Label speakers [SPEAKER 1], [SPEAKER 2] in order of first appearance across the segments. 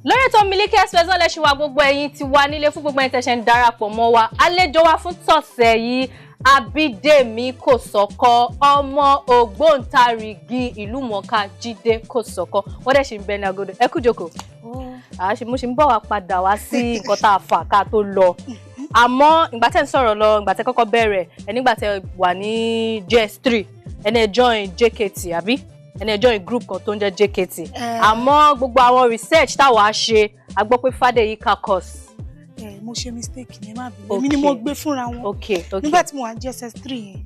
[SPEAKER 1] Lórí ètò Miliki Express náà lẹ́sìn wa. Gbogbo ẹ̀yin ti wà nílé, fún gbogbo ẹ̀yin tẹ̀sẹ̀ ń darapọ̀ mọ́ wa, àlejò wa fún tọ̀sẹ̀ yìí, Abídèmí Kòsọ́kọ́, ọmọ ògbóǹtarìgì ìlúmọ̀ọ́ká Jídé Kòsọ́kọ́, wọ́n dẹ̀ ṣì ń bẹ ní agodo. Ẹ kú jókòó. Mo ṣì ń bọ̀ wá padà wá sí nǹkan tá a fà ká tó lọ. Àmọ́ ìgbà tẹ́ ń sọ̀rọ̀ lọ, ìgbà tẹ́ kọ́kọ́ bẹ̀rẹ̀ ẹ, nígbà tẹ́ wà ní JS3, ẹni ẹ join JKT, àbí ẹni ẹ join group kan tó ń jẹ́ JKT? Àmọ́ gbogbo àwọn research táwa ṣe, a gbọ́ pé Fádèyí Caucus.
[SPEAKER 2] Ẹ mo ṣe mistake ní, ẹ má bínú, èmi ni mo gbé fúnra wọn. Nígbà tí mo wà ní JSS 3 yẹn,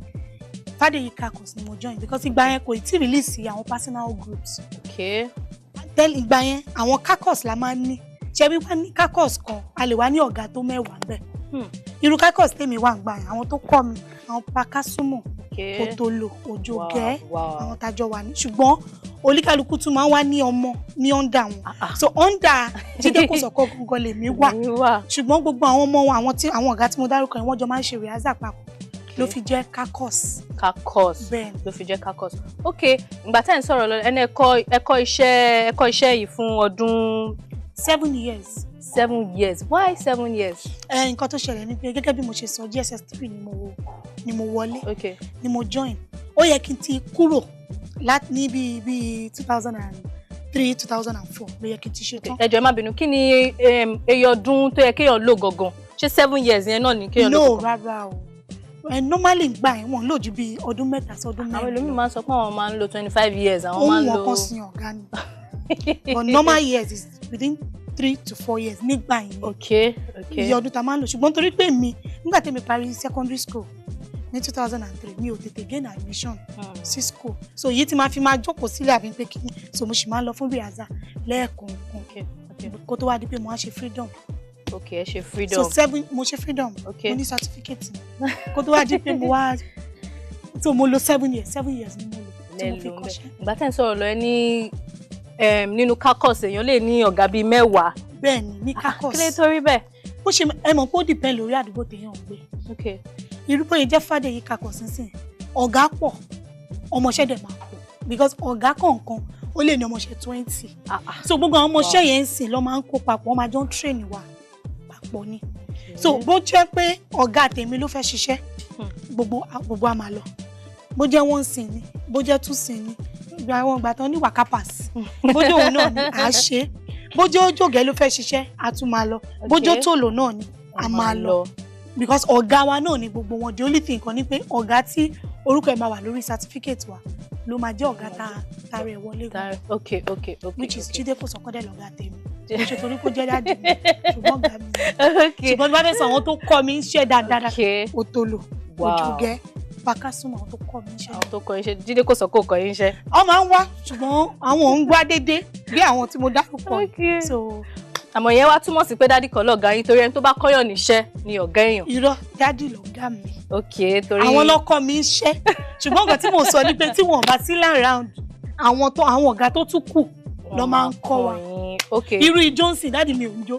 [SPEAKER 2] Fádèyí Caucus ni mo join, because ìgbà yẹn kò tí ì release àwọn personal groups. Tẹ́lẹ̀, ìgbà yẹn, àwọn caucus la máa ń ní. Ṣebí wá ní caucus kan, a lè wá ní ọ̀gá tó 10 bẹ́ẹ̀. Irú caucus tèmi wà ń gbà yẹn, àwọn tó kọ́ mi, àwọn Pakasumo, Kòtòlò, Òjògẹ́, àwọn tájọ wà ní, ṣùgbọ́n oníkálukú tún máa ń wá ní ọmọ ní under wọn. So under Jídé Kòsọ́kọ́ gangan lèmi wà, ṣùgbọ́n gbogbo àwọn ọmọ wọn, àwọn tí àwọn ọ̀gá tí mo dárúkọ yẹn, wọ́n jọ máa ń ṣe rehearsal papọ̀, ló fi jẹ́ caucus.
[SPEAKER 1] Caucus.
[SPEAKER 2] Bẹ́ẹ̀ ni.
[SPEAKER 1] Ló fi jẹ́ caucus. Ok, ìgbà tẹ́ ń sọ̀rọ̀ lọ, ẹni ẹ̀kọ́ iṣẹ́ yìí fún ọdún
[SPEAKER 2] 7 years.
[SPEAKER 1] 7 years. Why 7 years?
[SPEAKER 2] Ẹ nǹkan tó ṣẹlẹ̀ ni pé, gẹ́gẹ́ bí mo ṣe sọ, JSS 3 ni mo wọlé, ni mo join. Ó yẹ kí n ti kúrò láti ní bíi 2003, 2004 ló yẹ kí n ti ṣe tán.
[SPEAKER 1] Ẹ jọ̀ọ́, ẹ má bínú, kí ni iye ọdún tó yẹ kéèyàn lò gangan? Ṣé 7 years yẹn náà ni kéèyàn lò
[SPEAKER 2] No.
[SPEAKER 1] gangan?
[SPEAKER 2] Rárá o. Ẹ normally gbà yẹn, wọ́n lò ju bíi ọdún 3 sí ọdún
[SPEAKER 1] Àwọn
[SPEAKER 2] 4
[SPEAKER 1] ẹlòmíì
[SPEAKER 2] lọ.
[SPEAKER 1] máa ń sọ pé àwọn máa ń lo 25 years, àwọn máa
[SPEAKER 2] Ohun
[SPEAKER 1] ń
[SPEAKER 2] wọn
[SPEAKER 1] lo
[SPEAKER 2] kan sin ọ̀gá ni, but normal years is within 3 to 4 years nígbà yẹn, iye ọdún tá a máa ń lò. Ṣùgbọ́n torí pé mi, nígbà tí mi parí secondary school ní 2003, mi ò tètè gain admission sí school, so èyí tí máa fi máa jókòó sílẹ̀ àbí pé kí ni, so mo sì máa ń lọ fún rehearsal lẹ́ẹ̀kọ̀ọ̀kan kó tó wá di pé mo wá ṣe freedom.
[SPEAKER 1] Ok, ẹ ṣe freedom.
[SPEAKER 2] So seven, mo ṣe freedom. Mo ní certificate kó tó wá di pé mo wá, so mo lò 7 years. 7 years ni mo lò tí mo fi
[SPEAKER 1] Lẹ́nu
[SPEAKER 2] kọ́ṣẹ́.
[SPEAKER 1] Ìgbà tẹ́ ń sọ̀rọ̀ lọ, ẹ ní nínú caucus, èèyàn lè ní ọ̀gá bíi 10.
[SPEAKER 2] Bẹ́ẹ̀ ni, ní caucus.
[SPEAKER 1] Kí ló tó rí bẹ́ẹ̀?
[SPEAKER 2] Bó ṣe, ẹ mọ̀ pé ó depend lórí àdúgbò téèyàn ń gbé. Irú bóyá jẹ́ Fádèyí Caucus nísìn, ọ̀gá pọ̀, ọmọọṣẹ́ dẹ̀ máa pọ̀, because ọ̀gá kọ̀ọ̀kan ó lè ní ọmọọṣẹ́ 20. So gbogbo àwọn ọmọọṣẹ́ yẹn ń sìn lọ́ máa ń kó papọ̀, wọ́n máa jọ ń train wa papọ̀ ni. So bó jẹ́ pé ọ̀gá tèmi ló fẹ́ ṣiṣẹ́, gbogbo a máa lọ. Bó jẹ́ one sin ni, bó jẹ́ two sin ni, ìgbà àwọn ìgbà tán ní waka pass, bó jẹ́ òun náà ni à á ṣe. Bó jẹ́ òjògẹ́ ló fẹ́ ṣiṣẹ́, a tún máa lọ. Bó jẹ́ tòlò náà ni, a máa lọ, because ọ̀gá wa náà ni gbogbo wọn. The only thing kan ni pé ọ̀gá tí orúkọ ẹ̀ máa wà lórí certificate wa ló máa jẹ́ ọ̀gá tá tá rẹ̀ wọlé gan, which is Jídé Kòsọ́kọ́ dẹ̀ lọ̀gá tèmi. Kò ṣe torí kó jẹ́ daddy mi, ṣùgbọ́n ọ̀gá mi. Ṣùgbọ́n tí wọ́n fẹ́ sọ àwọn tó kọ́ mi ń ṣe dáadáa, Òtòlò, Òjògẹ́, Bákásùmọ̀, àwọn tó kọ́ mi ń ṣe.
[SPEAKER 1] Àwọn tó kọ́ iṣẹ́, Jídé Kòsọ́kọ́ kọ́ yín iṣẹ́?
[SPEAKER 2] Wọ́n máa ń wá, ṣùgbọ́n àwọn ò ń wá déédéé bí àwọn tí mo dárúkọ. So
[SPEAKER 1] Àmọ́ ìyẹn wá túmọ̀ sí pé daddy kọ́ lọ̀gá yín, torí ẹni tó bá kọ́yàn níṣẹ́ ni ọ̀gá èèyàn.
[SPEAKER 2] Irọ́, daddy lọ̀gá mi.
[SPEAKER 1] Ok, torí
[SPEAKER 2] Àwọn lọ́kọ́ mi ń ṣẹ́, ṣùgbọ́n nǹkan tí mò ń sọ ni pé tí wọ́n bá sí round, àwọn tó àwọn ọ̀gá tó tún kù lọ́ máa ń kọ́ wa. Irú ijó ń sìn, daddy mi ò ń jó.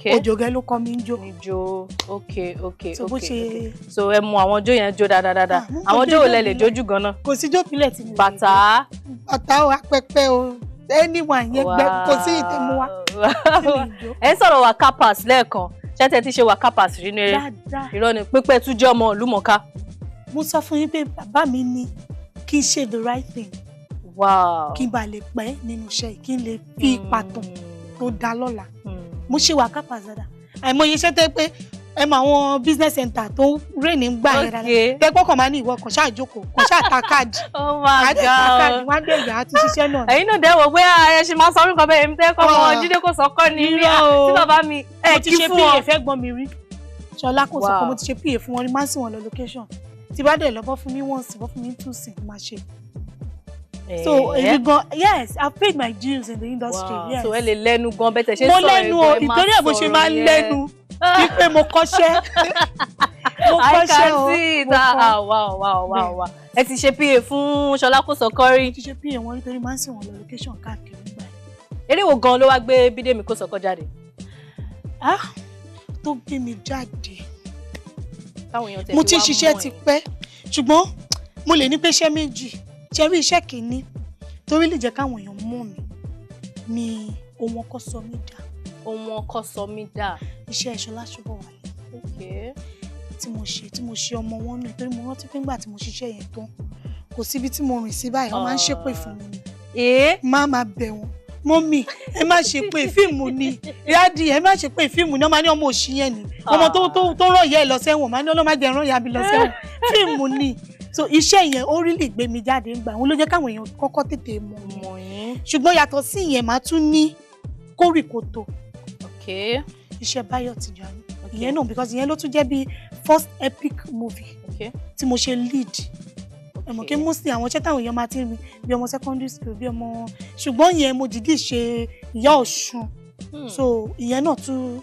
[SPEAKER 2] Òjògẹ́ ló kọ́ mi ń jó.
[SPEAKER 1] Níjó, ok.
[SPEAKER 2] So bó ṣe
[SPEAKER 1] So ẹ mú àwọn jó yẹn jó dáadáa.
[SPEAKER 2] Ah, mo
[SPEAKER 1] Àwọn
[SPEAKER 2] mọ
[SPEAKER 1] jó wo
[SPEAKER 2] jó
[SPEAKER 1] lẹ lè
[SPEAKER 2] ìbílẹ̀.
[SPEAKER 1] jójú gan-an?
[SPEAKER 2] Kò sí jó ìbílẹ̀ tí mo lè jó.
[SPEAKER 1] Bàtà.
[SPEAKER 2] Bàtà o, apẹpẹ o, anyone yẹn gbẹ, kò sí ìtẹ̀mú wa tí mi ń jó.
[SPEAKER 1] Ẹ ń sọ̀rọ̀ waka pass lẹ́ẹ̀kan. Ṣé tẹ ti ṣe waka pass rí ní eré?
[SPEAKER 2] Dáadáa.
[SPEAKER 1] Irọ́ ni, pípẹ́ tún jẹ́ ọmọ ìlú mọ̀ká.
[SPEAKER 2] Mo sọ fún yín pé bàbá mi ní kí n ṣe the right thing, kí n bá lè pẹ́ nínú iṣẹ́ yìí, kí n lè fi ipa tán tó dá lọ́la. Mo ṣe waka pass dáadáa. Àìmọye iṣẹ́ tẹ́ pé ẹ mọ àwọn business center tó rè ní gbà yẹn dáadáa, tẹ́ pọ́kàn máa ní ìwọ kan ṣáà jókòó, kan ṣáà ta káàdì.
[SPEAKER 1] Oh my
[SPEAKER 2] Àá dẹ̀ ta káàdì,
[SPEAKER 1] God.
[SPEAKER 2] wọ́n á dẹ̀ yà á ti ṣiṣẹ́ náà ni.
[SPEAKER 1] Ẹ̀yin náà dẹ́ wò pé ẹ ṣe máa sọ orúkọ bẹ́ẹ̀, èmi tẹ́ kọ́ ọmọ
[SPEAKER 2] Ah.
[SPEAKER 1] Jídé Kòsọ́kọ́ ni mí.
[SPEAKER 2] Irọ́ o.
[SPEAKER 1] Tí bàbá mi ẹ
[SPEAKER 2] Mo ti
[SPEAKER 1] kí
[SPEAKER 2] ṣe
[SPEAKER 1] fún
[SPEAKER 2] PA
[SPEAKER 1] wọn.
[SPEAKER 2] fẹ́ gbọ́n mi rí, Ṣọlá Kòsọ́kọ́. Mo ti ṣe PA fún wọn rí, máa ń sìn wọn lọ location. Tí bá dẹ̀ lọ, bọ́ fún mi one sin, bọ́ fún mi two sin, máa ṣe. So èmi gan, yes, I paid my dues in the industry. Yes.
[SPEAKER 1] So ẹ lè lẹ́nu gan bẹ́ẹ̀ tẹ̀ ṣe
[SPEAKER 2] Mo
[SPEAKER 1] sọ̀rọ̀.
[SPEAKER 2] lẹ́nu o.
[SPEAKER 1] Ẹ̀gbọ́n, ẹ máa
[SPEAKER 2] Ìtorí ẹ̀ mo ṣe
[SPEAKER 1] sọ̀rọ̀
[SPEAKER 2] máa ń
[SPEAKER 1] yẹn.
[SPEAKER 2] lẹ́nu wípé mo kọ́ṣẹ́, mo
[SPEAKER 1] I
[SPEAKER 2] kọ́ṣẹ́
[SPEAKER 1] can
[SPEAKER 2] o.
[SPEAKER 1] see it.
[SPEAKER 2] Mo kọ́.
[SPEAKER 1] Ah, wow. Ẹ ti ṣe PA fún Ṣọlá Kòsọ́kọ́ rí?
[SPEAKER 2] Mo ti ṣe PA wọn nítorí máa ń sìn wọn lọ location káàkiri nígbà yẹn.
[SPEAKER 1] Eré wo gan ló wá gbé Bídèmí Kòsọ́kọ́ jáde?
[SPEAKER 2] Ah, tó gbé mi jáde?
[SPEAKER 1] Táwọn èèyàn tẹ̀
[SPEAKER 2] Mo
[SPEAKER 1] fi
[SPEAKER 2] ti ń
[SPEAKER 1] wá
[SPEAKER 2] ṣiṣẹ́
[SPEAKER 1] mọ̀
[SPEAKER 2] ti
[SPEAKER 1] ẹ́.
[SPEAKER 2] pẹ́, ṣùgbọ́n mo lè ní pé iṣẹ́ méjì ṣe rí. Iṣẹ́ kìíní torí lè jẹ́ káwọn èèyàn mọ̀ mí ní Ohun Ọkọ Sọ Mí Dà.
[SPEAKER 1] Ohun Ọkọ Sọ Mí Dà.
[SPEAKER 2] Iṣẹ́ Ṣọlá Ṣóbọ̀wálé.
[SPEAKER 1] Okay.
[SPEAKER 2] Tí mo ṣe ọmọ wọn nù, torí mo rántí pé ńgbà tí mo ṣiṣẹ́ yẹn tán, kò síbi tí mo rìn sí báyìí, wọ́n máa ń ṣépè fún mi ni. Má máa bẹ̀ wọ́n, "Mummy, ẹ má ṣe pé, fíìmù ni. Daddy, ẹ má ṣe pé, fíìmù ni." Wọ́n máa ní ọmọ òṣì yẹn ni, ọmọ tó rọ̀ yẹ́ ẹ lọ sẹ́wọ̀n. Máa ní ọlọ́mọ jẹ́ rán ìyá mi lọ sẹ́wọ̀n, fíìmù ni. So iṣẹ́ yẹn, ó rí lè gbé mi jáde ńgbà òun ló jẹ́ káwọn èèyàn kọ́kọ́ tètè mọ̀ mí.
[SPEAKER 1] Mọ̀ yín.
[SPEAKER 2] Ṣùgbọ́n yàtọ̀ sí ìyẹn, màá tún ní Kórìkòtò. Iṣẹ́ Báyọ̀ Tìjàní ìyẹn náà, because ìyẹn ló tún jẹ́ bí first epic movie tí mo ṣe lead. Ẹ mọ̀ kí mostly àwọn iṣẹ́ táwọn èèyàn máa ti rí bí ọmọ secondary school, bí ọmọ, ṣùgbọ́n ìyẹn mo dìídì ṣe ìyá Ọ̀ṣun. So ìyẹn náà tún,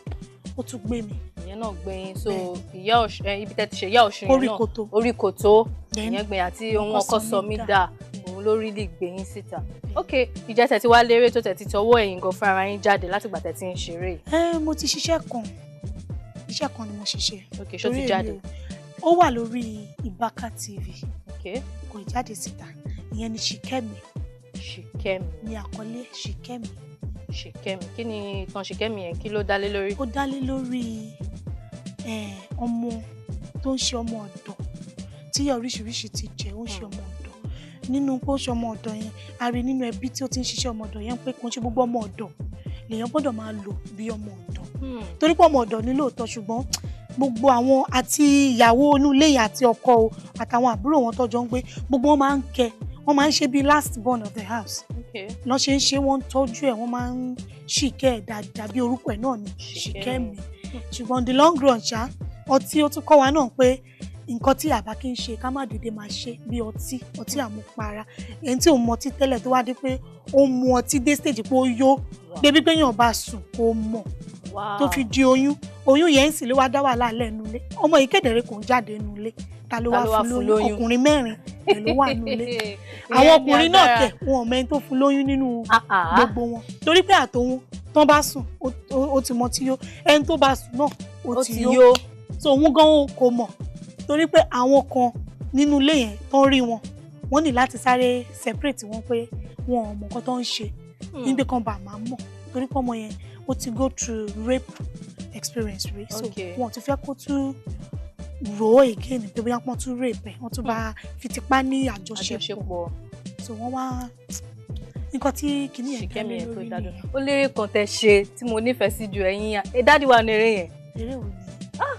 [SPEAKER 2] ó tún gbé mi.
[SPEAKER 1] Ìyẹn náà gbé yín. So ìyá Ọ̀ṣun, ibi tẹ́ ti ṣe ìyá Ọ̀ṣun yẹn náà,
[SPEAKER 2] Kórìkòtò.
[SPEAKER 1] Oríkòtò.
[SPEAKER 2] Then
[SPEAKER 1] ìyẹn gbé àti Ohun Ọkọ Sọ Mí Dà, òun ló rí lè gbé yín síta. Ok, ìjẹ́ tẹ̀ ti wá lérè tó tẹ̀ ti tọwọ́ ẹ̀yin gan fúnra yín jáde látìgbà tẹ̀ ti ń ṣeré yìí?
[SPEAKER 2] Ẹ, mo ti ṣiṣẹ́ kan, iṣẹ́ kan ni mo ṣiṣẹ́.
[SPEAKER 1] Ok, ṣó ti
[SPEAKER 2] Torí
[SPEAKER 1] jáde?
[SPEAKER 2] èmi ó wà lórí Ìbákà TV. Kò ì jáde síta. Ìyẹn ni Ṣìkẹ́mi.
[SPEAKER 1] Ṣìkẹ́mi.
[SPEAKER 2] Ní àkọlé Ṣìkẹ́mi.
[SPEAKER 1] Ṣìkẹ́mi. Kí ni ìtàn Ṣìkẹ́mi yẹn? Kí ló dá lé lórí?
[SPEAKER 2] Ó dá lé lórí ọmọ tó ń ṣe ọmọ ọ̀dọ̀, tí ìyà oríṣiríṣi ti jẹ. Ó ń ṣe ọmọ ọ̀dọ̀. Nínú pé ó ṣe ọmọ ọ̀dọ̀ yẹn, a rí nínú ẹbí tí ó ti ń ṣiṣẹ́ ọmọ ọ̀dọ̀ yẹn pé kò ń ṣe gbogbo ọmọ ọ̀dọ̀ lèèyàn gbọ́dọ̀ máa lò bí ọmọ ọ̀dọ̀, torí pé ọmọ ọ̀dọ̀ ní lóòótọ́, ṣùgbọ́n gbogbo àwọn àti ìyàwó inú ilé yẹn àti ọkọ o àtàwọn àbúrò wọn tọ́jọ́ ń gbé, gbogbo wọn máa ń kẹ́, wọ́n máa ń ṣe bí last born of the house lọ́n ṣe ń ṣe. Wọ́n ń tọ́jú ẹ̀, wọ́n máa ń ṣìkẹ́ ẹ̀ dáadáa, bí orúkọ ẹ̀ náà ni
[SPEAKER 1] Ṣìkẹ́mi.
[SPEAKER 2] Ṣìkẹ́mi. Ṣùgbọ́n the long run ṣá, ọtí, ó tún kọ́ wa náà pé nǹkan tí àbá kí ń ṣe, ká má dédé máa ṣe, bí ọtí, ọtí àmupara. Ẹni tí ò mu ọtí tẹ́lẹ̀ tó wá dé pé ó mu ọtí dé stage pé ó yó débi pé èèyàn bá sùn kó mọ̀, tó fi di oyún, oyún yẹn ń sì ló wá dá wàhálà lẹ́nu ilé. Ọmọ yìí kedere kò ń jáde nínú ilé. Ta ló
[SPEAKER 1] Ta
[SPEAKER 2] wá
[SPEAKER 1] ló wá
[SPEAKER 2] fún
[SPEAKER 1] fún
[SPEAKER 2] lóyún?
[SPEAKER 1] lóyún?
[SPEAKER 2] Ọkùnrin mẹ́rin ẹ̀ ló wà nínú ilé.
[SPEAKER 1] Ìyẹn
[SPEAKER 2] Àwọn
[SPEAKER 1] ní
[SPEAKER 2] ọkùnrin náà
[SPEAKER 1] agbára.
[SPEAKER 2] kẹ̀, wọn ò mẹ́ni tó fún lóyún nínú
[SPEAKER 1] Ah, ah.
[SPEAKER 2] gbogbo wọn, torí pé àtòun tán bá sùn, ó ti mọ tí yó, ẹni tó bá sùn náà ó
[SPEAKER 1] Ó
[SPEAKER 2] ti
[SPEAKER 1] ti
[SPEAKER 2] yó.
[SPEAKER 1] yó.
[SPEAKER 2] So òun gan kò mọ̀, torí pé àwọn kan nínú ilé yẹn tán rí wọn, wọ́n ní láti sáré separate wọn pé wọn ò mọ nǹkan tó ń ṣe, nígbà kan bá máa mọ̀, torí pé ọmọ yẹn ó ti go through rape experience rí, so wọn ò ti fẹ́ kó tún rò ó again pé bóyá wọ́n tún rape ẹ̀, wọ́n tún bá fi tipá ní àjọṣepọ̀.
[SPEAKER 1] Àjọṣepọ̀.
[SPEAKER 2] So wọ́n wá nǹkan tí kìíní yẹn
[SPEAKER 1] Ṣìkẹ́mi
[SPEAKER 2] dá lé
[SPEAKER 1] yẹn tó
[SPEAKER 2] lórí
[SPEAKER 1] dájú
[SPEAKER 2] nìyẹn.
[SPEAKER 1] Ó lérè kan tẹ ṣe tí mo nífẹ̀ẹ́ sí ju ẹ̀yin ẹ daddy wa ní eré yẹn.
[SPEAKER 2] Eré wo ni?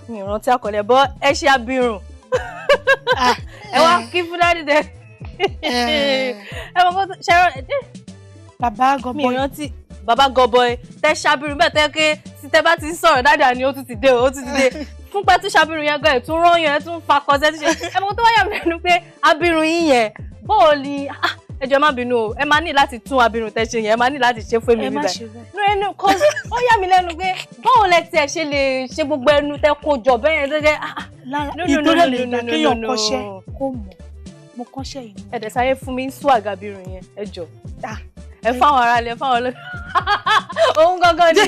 [SPEAKER 1] Mi ò rántí àkọlẹ̀ bọ́. Ẹ ṣe abirùn, ẹ wá kí fún daddy dẹ. Ẹ mọ̀ kó ṣe ẹ
[SPEAKER 2] Bàbá
[SPEAKER 1] mi
[SPEAKER 2] Gọbọi.
[SPEAKER 1] rántí Bàbá Gọbọi. Tẹ ṣàbírùn bẹ́ẹ̀, tẹ́ ké tí tẹ bá ti ń sọ̀rọ̀ dáadáa ni ó tún ti dé o, ó tún ti dé fún pẹ́ tún ṣàbírùn yẹn gan, ẹ̀ tún rányàn, ẹ̀ tún fakọsẹ́ tún ṣe. Ẹ mọ̀ tó wáyà mí lẹ́nu pé abirùn yín yẹn, bóò ni? Ah, ẹ jọ̀ọ́, má bínú o, ẹ máa ní láti tún abirùn tẹ ṣe yẹn, ẹ máa ní láti ṣe fún èmi
[SPEAKER 2] Ẹ má
[SPEAKER 1] bíbẹ̀
[SPEAKER 2] ṣe bẹ́ẹ̀.
[SPEAKER 1] No, ẹnu cause ó yà mí lẹ́nu pé báwo lẹ tiẹ̀ ṣe lè ṣe gbogbo ẹnu tẹ kó jọ bẹ́ẹ̀ yẹn tó jẹ́ ah,
[SPEAKER 2] Lára
[SPEAKER 1] No, no, no,
[SPEAKER 2] ìtòrí
[SPEAKER 1] no,
[SPEAKER 2] lè
[SPEAKER 1] no,
[SPEAKER 2] gbà
[SPEAKER 1] no,
[SPEAKER 2] kéèyàn
[SPEAKER 1] no, no.
[SPEAKER 2] kọ́ṣẹ́ kó mọ̀. Mo kọ́ṣẹ́ yìí.
[SPEAKER 1] Ẹ dẹ̀ sáré fún mi ń sún àgàbirùn yẹn, ẹ jọ̀ọ́.
[SPEAKER 2] Ah.
[SPEAKER 1] Ẹ fáwọn ará ilé, fáwọn olóyún, òun gangan ni.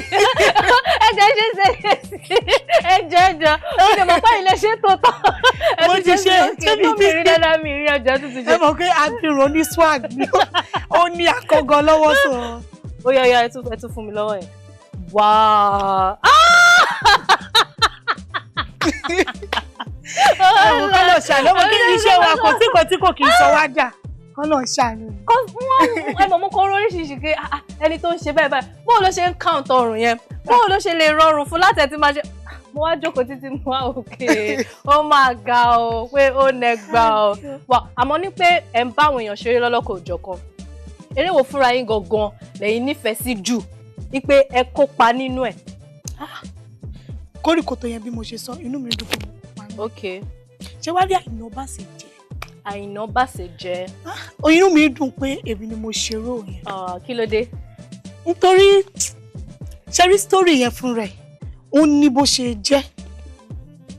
[SPEAKER 1] Ẹ jẹ́ ṣe ṣe ẹ jẹ́, ẹ jẹ́ ó lè mọ̀ pé ilé ṣe tó tán. Ẹ
[SPEAKER 2] Mo
[SPEAKER 1] ti
[SPEAKER 2] ti
[SPEAKER 1] ṣe
[SPEAKER 2] ṣe,
[SPEAKER 1] sí òkè tó mi rí dáadáa, mi rí ọjọ́ tuntun
[SPEAKER 2] Ẹ
[SPEAKER 1] ṣe.
[SPEAKER 2] mọ̀ pé abirùn oní swag ni, ó ní akọ́gan lọ́wọ́ sọ.
[SPEAKER 1] Ó yá, ó yá, ẹ tún fún mi lọ́wọ́ yẹn. Wáá!
[SPEAKER 2] Ẹ̀wọ̀n kọ́ lọ ṣàánú ọmọ kí iṣẹ́ wa kò sí nǹkan tí kò kì í sọ wá dà, kọ́ lọ ṣàánú ni.
[SPEAKER 1] Ẹ mọ̀, mú kọ́ oríṣiríṣi pé ah, ah, ẹni tó ń ṣe bẹ́ẹ̀ báyìí, bóun ló ṣe ń count ọrùn yẹn, bóun ló ṣe lè rọrùn fún láti ẹ̀ tí máa ṣe. Mo wá jókòó títí, mo wá òkè, ó máa ga o, pé ó nẹgbà o wà. Àmọ́ ní pé ẹ̀ ń bá àwọn èèyàn ṣeré lọ́lọ́kọ̀ òjọ̀kan, eré wo fúnra yín gangan lẹ́yìn nífẹ̀ẹ́ sí jù wípé ẹ kópa nínú ẹ̀?
[SPEAKER 2] Kórìkòtò yẹn, bí mo ṣe sọ, inú mi dùn pé mo kópa nínú. Ṣé wàá rí Àìná bá ṣe jẹ́?
[SPEAKER 1] Àìná bàṣẹ jẹ́.
[SPEAKER 2] Inú mi dùn pé èmi ni mo ṣeré yẹn.
[SPEAKER 1] Ah, kí ló dé?
[SPEAKER 2] Nítorí ṣe rí story yẹn fún rẹ̀, ó ní bó ṣe jẹ́,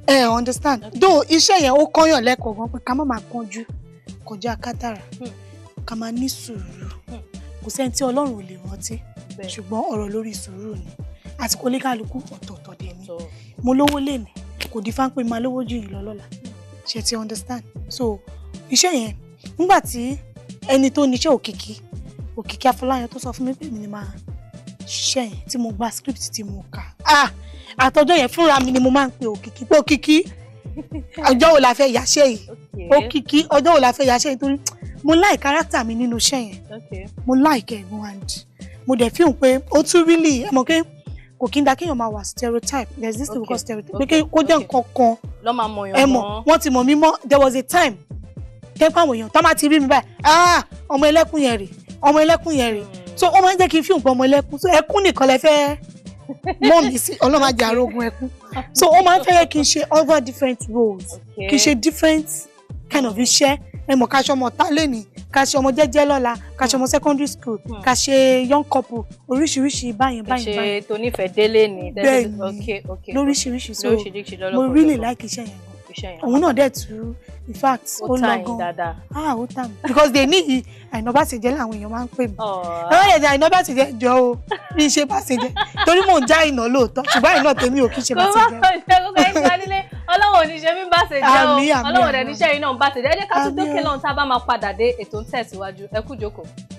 [SPEAKER 2] ẹ understand? Though iṣẹ́ yẹn, ó kọ́yàn lẹ́kọ̀ọ́ gan pé ká má máa kánjú kọjá kádàrá, ká máa ní sùúrù. Kò sẹ́ni tí Ọlọ́run ò lè rántí, ṣùgbọ́n ọ̀rọ̀ lórí sùúrù ni, àsìkò oníkálukú ọ̀tọ̀ọ̀tọ̀ dẹ̀ ni. Mo lówó lénìí, kò di fáńpé máa lówó jù yín lọ lọ́la. Ṣe ti understand? So iṣẹ́ yẹn, nígbà tí ẹni tó níṣẹ́, Òkìkí, Òkìkí Afọláyan, tó sọ fún mi pé èmi ni máa Ṣiṣẹ́ yẹn tí mo gba script tí mo kà, ah, àtọjọ́ yẹn fúnra mi ni mo máa ń pe Òkìkí pé, "Òkìkí, ọjọ́ wo la fẹ́ yàṣẹ́ yìí? Òkìkí, ọjọ́ wo la fẹ́ yàṣẹ́ yìí?" Torí mo like character mi nínú iṣẹ́ yẹn. Mo like ẹ̀ gan, and mo dẹ̀ feel pé ó tún really, ẹ mọ̀ pé kò kí n da kéèyàn máa wà stereotype. There is this thing we call stereotype, pé kó jẹ́ nǹkan kan
[SPEAKER 1] lọ́ máa mọ̀yàn
[SPEAKER 2] ẹ mọ̀
[SPEAKER 1] mọ́.
[SPEAKER 2] Wọ́n ti mọ̀ mí mọ́. There was a time tẹ́pọ̀ àwọn èèyàn tó máa ti rí mi báyìí, "Ah, ọmọ ẹlẹ́kùn yẹn rè, ọmọ ẹlẹ́kùn yẹn rè." So ó máa ń jẹ́ kí n feel pé ọmọ ẹlẹ́kùn, so ẹkún nìkan lẹ fẹ́ mọ́ mi sí. Ọlọ́run má jẹ́ arógun ẹkún. So ó máa ń fẹ́ kí n ṣe other different roles, kí n ṣe different kind of iṣẹ́. Ẹ mọ̀, ká ṣe ọmọ ọ̀tá lẹ́nìí, ká ṣe ọmọ jẹ́jẹ́ lọ́la, ká ṣe ọmọ secondary school, ká ṣe young couple, oríṣiríṣi báyẹn báyẹn
[SPEAKER 1] ṣe
[SPEAKER 2] báyẹn.
[SPEAKER 1] Tonífẹ̀ẹ́ délé ni.
[SPEAKER 2] Bẹ́ẹ̀ ni. Lóríṣiríṣi. So
[SPEAKER 1] lóríṣiríṣi.
[SPEAKER 2] mo really like iṣẹ́ yẹn gan.
[SPEAKER 1] Iṣẹ́ yẹn.
[SPEAKER 2] Òun náà dẹ̀ tú, in fact,
[SPEAKER 1] ó
[SPEAKER 2] ó lọ
[SPEAKER 1] tà yín
[SPEAKER 2] gan.
[SPEAKER 1] dáadáa.
[SPEAKER 2] Ah, ó tà mí, because they ní yìí Àìná Bàṣẹ̀jẹ́ làwọn èèyàn máa ń pè mí.
[SPEAKER 1] Ọ̀ọ́.
[SPEAKER 2] Ẹ wọ́n lè jẹ́ Àìná Bàṣẹ̀jẹ́ jọ o, bí ṣe Bàṣẹ̀jẹ́, torí mò ń já Àìná lóòótọ́, ṣùgbọ́n Àìná tèmi ò kí ṣe
[SPEAKER 1] Kò bá
[SPEAKER 2] Bàṣẹ̀jẹ́.
[SPEAKER 1] Ọjọ́ gbogbo ẹ̀yin tí a nílé, Ọlọ́run ò ní ṣe mí bá ṣe jẹ́ o.
[SPEAKER 2] Àmín, àmín,
[SPEAKER 1] Ọlọ́run dẹ̀
[SPEAKER 2] àmín.
[SPEAKER 1] níṣẹ́ yìí náà ń bá ṣe jẹ́. Ẹ jẹ́ ká tún
[SPEAKER 2] Àmín
[SPEAKER 1] dókè
[SPEAKER 2] o.
[SPEAKER 1] lọ́hùn, tá a bá máa padà dé, ètò ń tẹ̀síwájú. Ẹ kú jókòó.